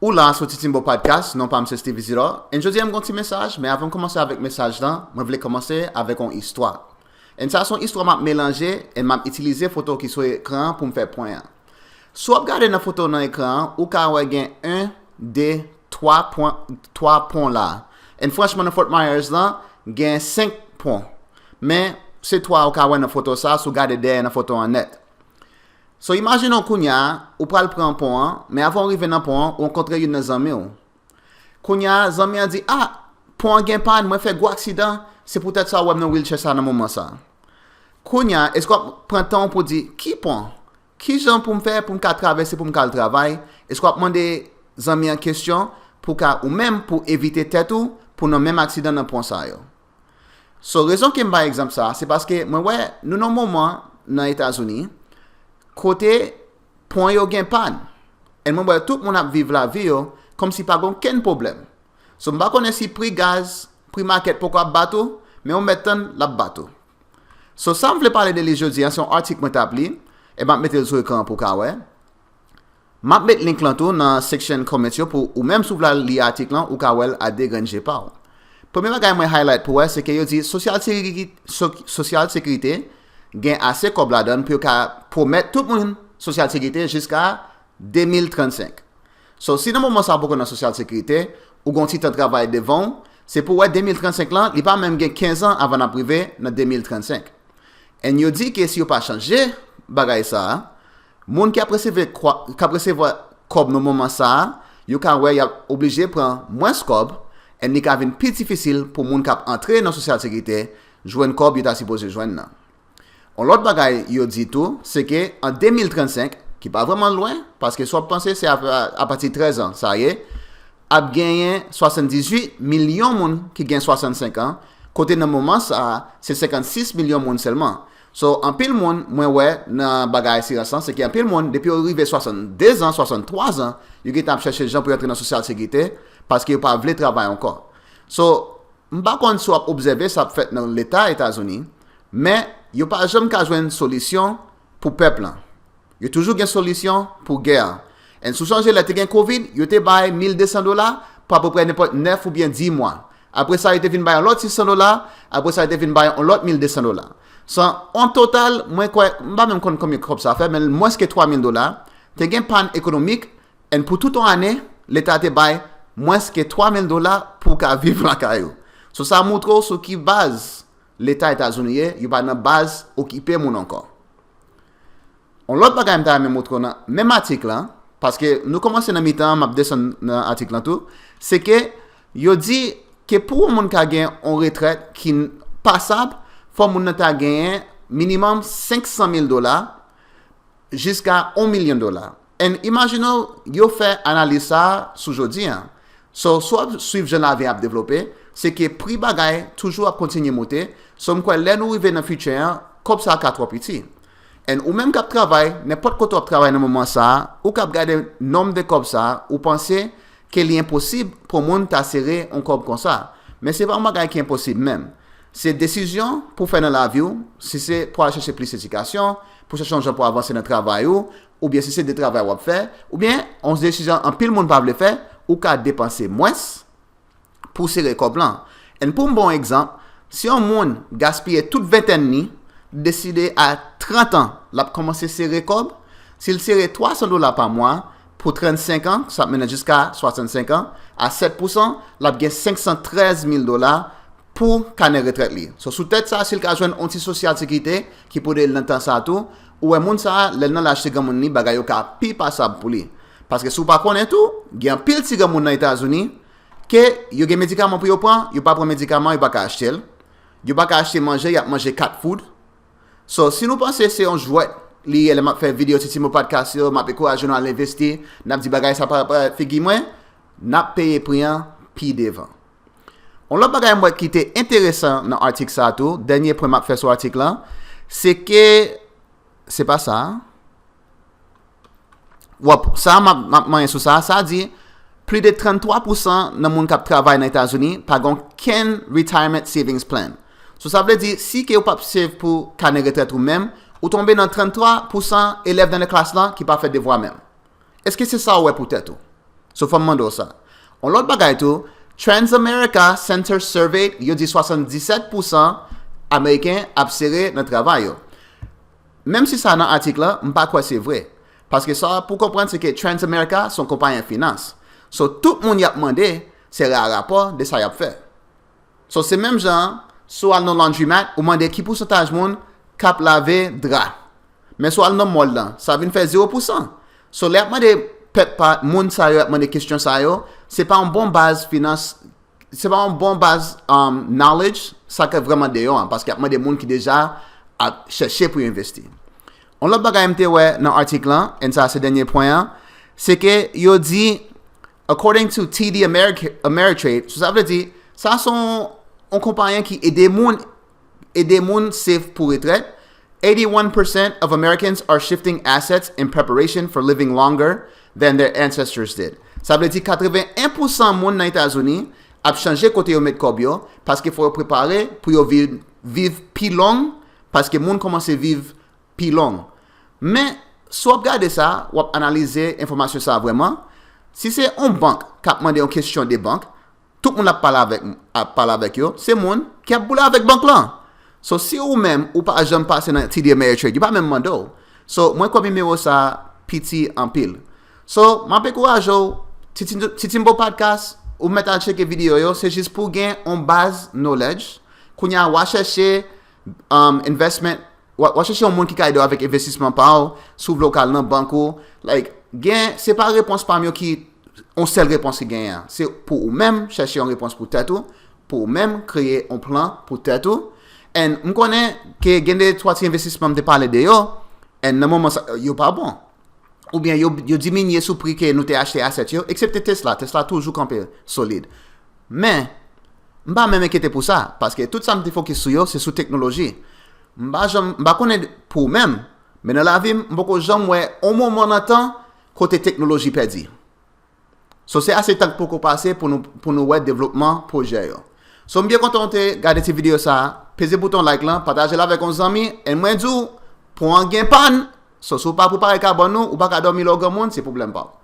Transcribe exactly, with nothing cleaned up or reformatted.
Ou la sou Titimbo Podcast, non pa m se Steve Isidore, and jodi a m gon ti mesaj, men avan m kòmanse avèk mesaj lan, mwen vle kòmanse avèk yon istwa. And sa se yon istwa m ap melanje, and m ap itilize foto ki sou ekran an pou m fè pwen an. Si w ap gade nan foto nan ekran an, ou ka wè gen en, de, twa pwen, twa pon la. And franchman, nan Fort Myers lan, gen senk pon. Men, se twa ou ka wè nan foto sa, si w gade dèyè nan foto an nèt. So, imajine w kounye a, ou pral pran pon an, men avan w rive nan pon an, ou rankontre youn nan zanmi w. Kounye a, zanmi an di, "Ah, pon an gen pàn, mwen fè gwo aksidan, se poutèt sa w wè m nan wheelchair sa nan moman sa." Kounye a, èske w ap pran tan w pou di, "Ki pon? Ki jan pou m fè pou m ka travèse pou m ka al travay?" Èske w ap mande zanmi an kesyon pou ka ou menm pou evite tèt ou pou nan menm aksidan nan pon sa yo? So, rezon ke m bay egzanp sa, se paske mwen wè nou nan moman nan Etazini kote pon yo gen pàn. And mwen wè tout moun ap viv lavi yo kòmsi pa gen okenn pwoblèm. So, m pa konnen si pri gaz, pri makèt poko ap bat ou, men ou mèt tann l ap bat ou. So, sa m vle pale de li jodi a, se yon atik mwen t ap li, e m ap mete l sou ekran an pou w ka wè. M ap met link lan tou nan section comments yo pou ou menm si w vle al li atik lan, ou ka wè l a de grenn je pa w. Premye bagay mwen highlight pou wè, se ke yo di Social Security, so, Social Security gen ase kòb ladan l pou yo ka pwomèt tout moun Social Security jiska de mil trannsenk. So, si nan moman sa w poko nan Social Security, ou gon ti tan travay devan w, se pou w wè de mil trannsenk lan, li pa menm gen kenz an avan n ap rive nan de mil trannsenk. And yo di ke si yo pa chanje bagay sa a, moun ki ap reseve kwa, k ap resevwa kòb nan moman sa a, yo ka wè y ap oblije pran mwens kòb, and li ka vin pi difisil pou moun k ap antre nan Social Security jwenn kòb yo ta sipoze jwenn nan. Yon lòt bagay yo di tou, se ke an de mil trannsenk, ki pa vrèman lwen, paske si w ap panse se a, apati trèz an sa ye, ap genyen swasanndizuit milyon moun ki gen swasannsenk an, kote nan moman sa a, se senkannsis milyon moun sèlman. So, anpil moun, mwen wè nan bagay asirans lan, se ke anpil moun, depi yo rive swasanndezan, swasanntwazan, yo gentan ap chèche jan pou yo antre nan Social Security, paske yo pa vle travay ankò. So, m pa konn si w ap obsève sa ap fèt nan Leta Etazini, men yo pa janm ka jwenn solisyon pou pèp lan. Yo toujou gen solisyon pou gè a. And si w sonje lè te gen covid, yo te bay mil desan dola pou apeprè nenpòt nèf oubyen dis mwa. Apre sa, yo te vin bay yon lòt sis san dola, apre sa, yo te vin bay yon lòt mil desan dola. San, an total, mwen kwè, m pa menm konn konbyen kòb sa fè, men mwens ke twa mil dola, te gen pàn ekonomik, and pou tout yon ane, Leta te bay mwens ke twa mil dola pou w ka viv lakay ou. So, sa montre w sou ki baz Leta Etazini ye, yo pa nan baz okipe moun ankò. Yon lòt bagay m ta renmen montre w nan menm atik lan, paske nou kòmanse nan mitan an, m ap desann nan atik lan tou, se ke yo di ke pou yon moun ka gen yon retrèt ki pasab, fò moun nan ta genyen minimòm senk san mil dola jiska yon milyon dola. And imajine w, yo fè analiz sa a sou jodi a. So, si w ap swiv jan lavi ap devlope, se ke pri bagay toujou ap kontinye moute. So, m kwè lè nou rive nan future an, kòb sa a ka twò piti. And ou menm k ap travay, nenpòt kote w ap travay nan moman sa a, ou k ap gade nonm de kòb sa a, ou panse ke li enposib pou moun ta sere yon kòb konsa. Men se pa yon bagay ki enposib menm. Se desizyon pou fè nan lavi w, si se pou al chèche plis edikasyon, pou chèche yon jan pou avanse nan travay ou, oubyen si se de travay w ap fè, oubyen yon desizyon anpil moun pa vle fè, ou ka depanse mwens pou sere kòb lan. And pou m ba w yon egzanp, si yon moun gaspiye tout ventèn li, deside a trant an, l ap kòmanse sere kòb, si l sere twa san dola pa mwa pou trannsenk an, sa ap mennen jiska swasannsenk an, a sèt pousan, l ap gen senk san trèz mil dola pou kanè retrèt li. So, sou tèt sa, si l ka jwenn yon ti sosyal sekirite ki pou ede l nan tan sa tou, ou wè moun sa, lè l nan laj ti granmoun li, bagay yo ka pi pasab pou li. Paske si w pa konnen tou, gen anpil ti granmoun nan Etazini ke yo gen medikaman pou yo pran, yo pa pran medikaman, yo pa ka achte l. Yo pa ka achte manje, y ap manje cat food. So, si nou panse se yon jwèt li ye, lè m ap fè videyo Titimo Podcast yo, m ap ankouraje nou al envesti, n ap di bagay sa pa, pa figi mwen, n ap peye pri an pi devan. Yon lòt bagay m wè ki te enteresan nan atik sa a tou, dènye pwen m ap fè sou atik lan, se ke, se pa sa a. W ap, sa a m ap, m ap manyen sou sa a, sa a di, plis de tranntwa pousan nan moun k ap travay nan Etazini pa gen okenn retirement savings plan. So, sa vle di, si ke ou p ap save pou kanè retrèt ou menm, ou tonbe nan tranntwa pousan elèv nan klas lan ki pa fè devwa menm. Èske se sa ou wè pou tèt ou? So fò m mande w sa. Yon lòt bagay tou, Transamerica Center Survey, yo di swasanndisèt pousan Ameriken ap sere nan travay yo. Menm si sa nan atik la, m pa kwè se vre. Paske sa pou konprann se ke Transamerica se yon konpayi finans. So tout moun y ap mande, se ra rapò de sa y ap fè. So se menm jan an, si w al nan laundromat, ou mande ki pousantaj moun k ap lave dra. Men si w al nan mòl lan, sa vin fè zewo pousan. So lè y ap mande pèp pa moun sa yo, y ap mande kesyon sa yo, se pa yon bon baz finans, se pa yon bon baz um, knowledge, sa k vrèman deyò an, paske y ap mande moun ki deja ap chèche pou yo envesti. Yon lòt bagay m te wè nan atik lan, and sa se dènye pwen an, se ke yo di, according to T D America, Ameritrade, so sa vle di, sa se yon yon konpayi ki ede moun, ede moun save pou retrèt. Eighty-one percent of Americans are shifting assets in preparation for living longer than their ancestors did. Sa vle di katreven en pousan moun nan Etazini ap chanje kote yo met kòb yo, paske fò yo prepare pou yo viv, viv pi long, paske moun kòmanse viv pi long. Men, si w ap gade sa, w ap analize enfòmasyon sa a vrèman. Si se yon bank k ap mande yon kesyon de bank, tout moun ap pale avèk, ap pale avèk yo, se moun ki ap boule avèk bank lan. So, si ou menm, ou pa janm pase nan T D Ameritrade, yo pa menm mande w. So, mwen kwè nimewo sa a piti anpil. So, m ap ankouraje w, Titi- Titimbo Podcast, ou mèt al tcheke videyo yo, se jis pou w gen yon baz knowledge. Kounye a, w a chèche um, investment, w a, w a chèche yon moun ki ka ede w avèk envestisman pa w, si w vle w ka al nan bank ou. Like, gen, se pa repons pa m yo ki yon sèl repons ki genyen an. Se pou ou menm chèche yon repons pou tèt ou, pou ou menm kreye yon plan pou tèt ou. And m konnen ke gen de twa ti envestisman m te pale de yo, and nan moman sa, yo pa bon. Oubyen yo, yo diminye sou pri ke nou te achte asèt yo, eksepte Tesla. Tesla toujou kanpe solid. Men, m pa menm enkyete pou sa, paske tout sa m te fokis sou yo, se sou teknoloji. M pa janm, m pa konnen pou ou menm, men nan lavi m, m poko janm wè yon moman nan tan kote teknoloji pèdi. So, se ase tan k poko pase pou nou, pou nou wè devlopman pwojè yo. So, m byen kontan w te gade ti videyo sa a. Peze bouton like lan, pataje l avèk yon zanmi, and mwen di w, pon an gen pàn. So, si w pa prepare kabòn ou, ou pa ka dòmi lè w granmoun, se pwoblèm pa w.